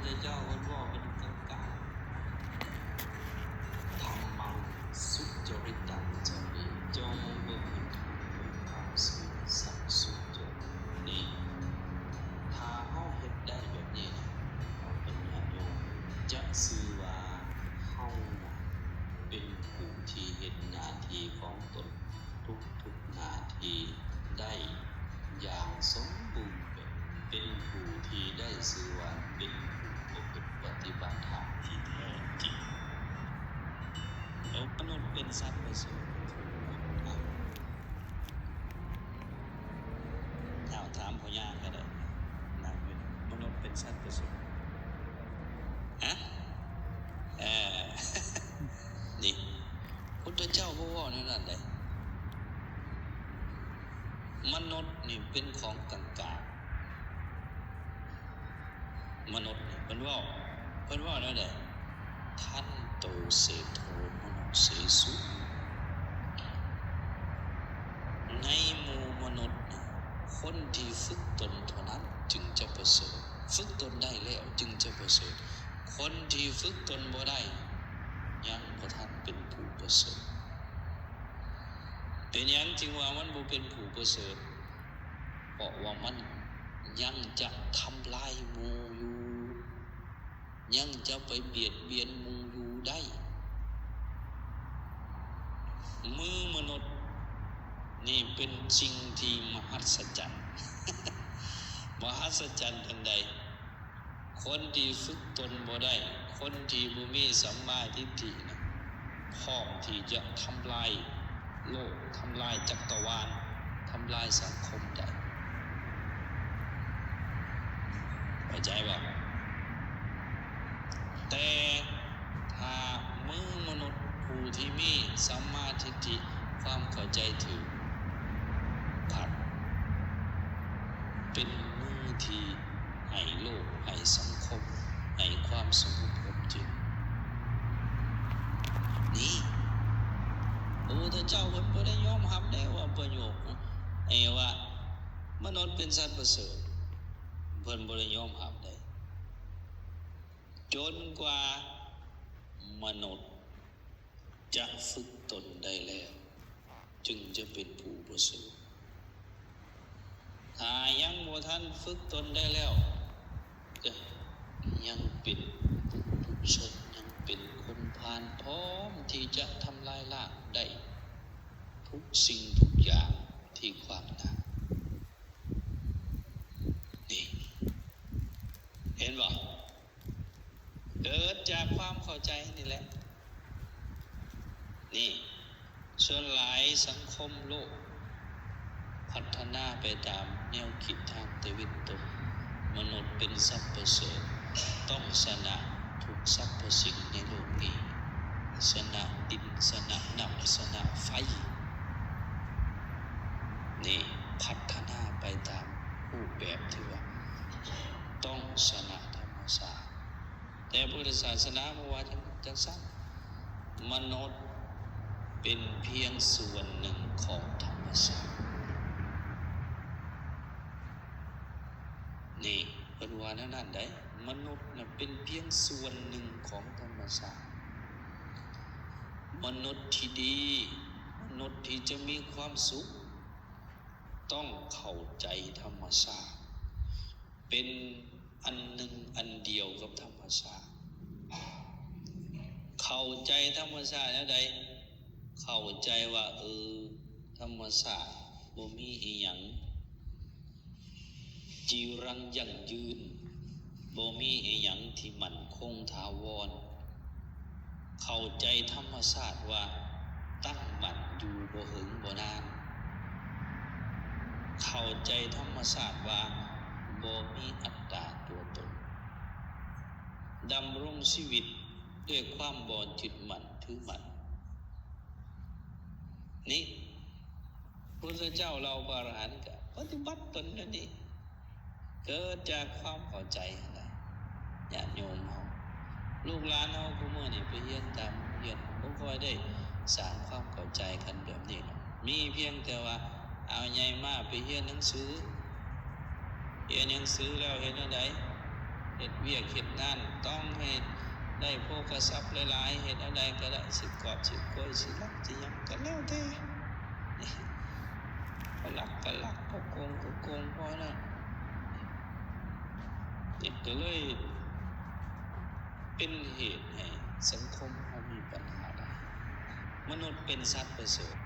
ພະເຈົ້າເພິ່ນເວົ້າເປັນກາງໆ ທຳມັງ ສຸຈະລິຕັງ ຈະເລ ຈົ່ງປະພຶດທຳດ້ວຍຄວາມຊື່ສັດສຸຈະລິດນີ້. ຖ້າເຮົາເຮັດໄດ້ແບບນີ້ນະ ເຮົາເປັນຍາດໂຍມ ຈະຊື່ວ່າເຮົານະເປັນຜູ້ທີ່ເຮັດໜ້າທີ່ຂອງຕົນ ທຸກໆໜ້າທີ່ໄດ້ຢ່າງສົມບູນແບບ, ເປັນຜູ້ທີ່ໄດ້ຊື່ວ່າເປັນຜູ້ປະພຶດປະຕິບັດທຳທີ່ແທ້ຈິງ. ເອີ ມະນຸດເປັນສັດປະເສີດ. ເອົາ ຖາມພໍ່ຍ່າກໍໄດ້ນະ, ມະນຸດເປັນສັດປະເສີດ. ຮະ? ເອີ ນີ້ ພຸດທະເຈົ້າບໍ່ເວົ້າແນວນັ້ນເດ້. ມະນຸດນີ້ເປັນຂອງກາງໆ. ມະນຸດນີ້ເພິ່ນເວົ້າ, ເພິ່ນເວົ້າແນວໃດ? ທັນໂຕເສໂທມະນຸດເສສຸ. ໃນໝູ່ມະນຸດນີ້ ຄົນທີ່ຝຶກຕົນເທົ່ານັ້ນຈຶ່ງຈະປະເສີດ. ຝຶກຕົນໄດ້ແລ້ວຈຶ່ງຈະປະເສີດ. ຄົນທີ່ຝຶກຕົນບໍ່ໄດ້ ຍັງບໍ່ທັນເປັນຜູ້ປະເສີດ. ເປັນຫຍັງຈຶ່ງວ່າມັນບໍ່ເປັນຜູ້ປະເສີດ? ເພາະວ່າມັນຍັງຈະທຳລາຍໝູ່ຢູ່, ຍັງຈະໄປບຽດບຽນໝູ່ຢູ່ໄດ້. ມືມະນຸດນີ້ເປັນສິ່ງທີ່ມະຫັດສະຈັນ. ມະຫັດສະຈັນຈັ່ງໃດ? ຄົນທີ່ຝຶກຕົນບໍ່ໄດ້, ຄົນທີ່ບໍ່ມີສຳມາທິດຖິນະ ພ້ອມທີ່ຈະທຳລາຍໂລກ, ທຳລາຍຈັກກະວານ, ທຳລາຍສັງຄົມໄດ້. ເຂົ້າໃຈບໍ່? ແຕ່ຖ້າມືມະນຸດຜູ້ທີ່ມີສຳມາທິດຖິ, ຄວາມເຂົ້າໃຈຖືກ, ພັດເປັນມືທີ່ ໃຫ້ໂລກ, ໃຫ້ສັງຄົມ, ໃຫ້ຄວາມສະຫງົບຮົ່ມເຢັນ. ນີ້ ພະພຸດທະເຈົ້າເພິ່ນບໍ່ໄດ້ຍອມຮັບໄດ້ວ່າປະໂຫຍກ ເອີ ວ່າມະນຸດເປັນສັດປະເສີດ, ເພິ່ນບໍ່ໄດ້ຍອມຮັບໄດ້ ຈົນກວ່າມະນຸດ ຈະຝຶກຕົນໄດ້ແລ້ວ ຈຶ່ງຈະເປັນຜູ້ປະເສີດ. ຖ້າຍັງບໍ່ທັນຝຶກຕົນໄດ້ແລ້ວ ກໍຍັງເປັນປຸຖຸຊົນ, ຍັງເປັນຄົນພານ ພ້ອມທີ່ຈະທຳລາຍລ້າງໄດ້ທຸກສິ່ງທຸກຢ່າງທີ່ຂວາງໜ້າ. ນີ້ ເຫັນບໍ່? ເກີດຈາກຄວາມເຂົ້າໃຈນີ້ແຫຼະ. ນີ້ ສ່ວນຫຼາຍສັງຄົມໂລກພັດທະນາໄປຕາມແນວຄິດທາງຕາເວັນຕົກ, ມະນຸດເປັນສັດປະເສີດ, ຕ້ອງຊະນະທຸກສັບພະສິ່ງໃນໂລກນີ້, ຊະນະດິນ, ຊະນະນ້ຳ, ຊະນະໄຟ. ນີ້ ພັດທະນາໄປຕາມຮູບແບບທີ່ວ່າຕ້ອງຊະນະທຳມະຊາດ. ແຕ່ພຸດທະສາສະໜາບໍ່ວ່າຈັ່ງ, ຈັ່ງຊັ້ນ. ມະນຸດເປັນພຽງສ່ວນໜຶ່ງຂອງທຳມະຊາດ. ນີ້ ເພິ່ນວ່າແນວນັ້ນໃດ໋. ມະນຸດນະເປັນພຽງສ່ວນໜຶ່ງຂອງທຳມະຊາດ. ມະນຸດທີ່ດີ, ມະນຸດທີ່ຈະມີຄວາມສຸກ ຕ້ອງເຂົ້າໃຈທຳມະຊາດ, ເປັນອັນໜຶ່ງອັນດຽວກັບທຳມະຊາດ. ເຂົ້າໃຈທຳມະຊາດແນວໃດ? ເຂົ້າໃຈວ່າ ເອີ ທຳມະຊາດບໍ່ມີອີ່ຫຍັງຈີລັງຢັ້ງຢືນ, ບໍ່ມີອີ່ຫຍັງທີ່ໝັ້ນຄົງຖາວອນ. ເຂົ້າໃຈທຳມະຊາດວ່າຕັ້ງໝັ້ນຢູ່ບໍ່ເຫິງບໍ່ນານ. ເຂົ້າໃຈທຳມະຊາດວ່າບໍ່ມີອັດຕາຕົວຕົນ, ດຳລົງຊີວິດດ້ວຍຄວາມບໍ່ຍຶດໝັ້ນຖືໝັ້ນ. ນີ້ ພຸດທະເຈົ້າເຫຼົ່າພະອະລະຫັນກະປະຕິບັດຕົນແນວນີ້. ເກີດຈາກຄວາມເຂົ້າໃຈຫັ້ນແຫຼະ ຍາດໂຍມເຮົາ. ລູກຫຼານເຮົາຄູ່ມື້ນີ້ໄປຮຽນຕາມໂຮງຮຽນ ບໍ່ຄ່ອຍໄດ້ສ້າງຄວາມເຂົ້າໃຈກັນແບບນີ້ດອກ. ມີພຽງແຕ່ວ່າ ເອົາໃຫຍ່ມາໄປຮຽນໜັງສື, ຮຽນໜັງສືແລ້ວເຮັດແນວໃດ? ເຮັດວຽກເຮັດງານ ຕ້ອງໃຫ້ໄດ້ໂພຄະຊັບຫຼາຍໆ ເຮັດແນວໃດກໍໄດ້ ຊິກອບຊິໂກຍ ຊິລັກຊິຫຍັງກໍແລ້ວແຕ່ ບໍ່ລັກກໍລັກ ບໍ່ໂກງກໍໂກງ ພໍນັ້ນ ນີ້ກໍເລີຍເປັນເຫດໃຫ້ສັງຄົມເຮົາມີປັນຫາຫຼາຍ. ມະນຸດເປັນສັດປະເສີດ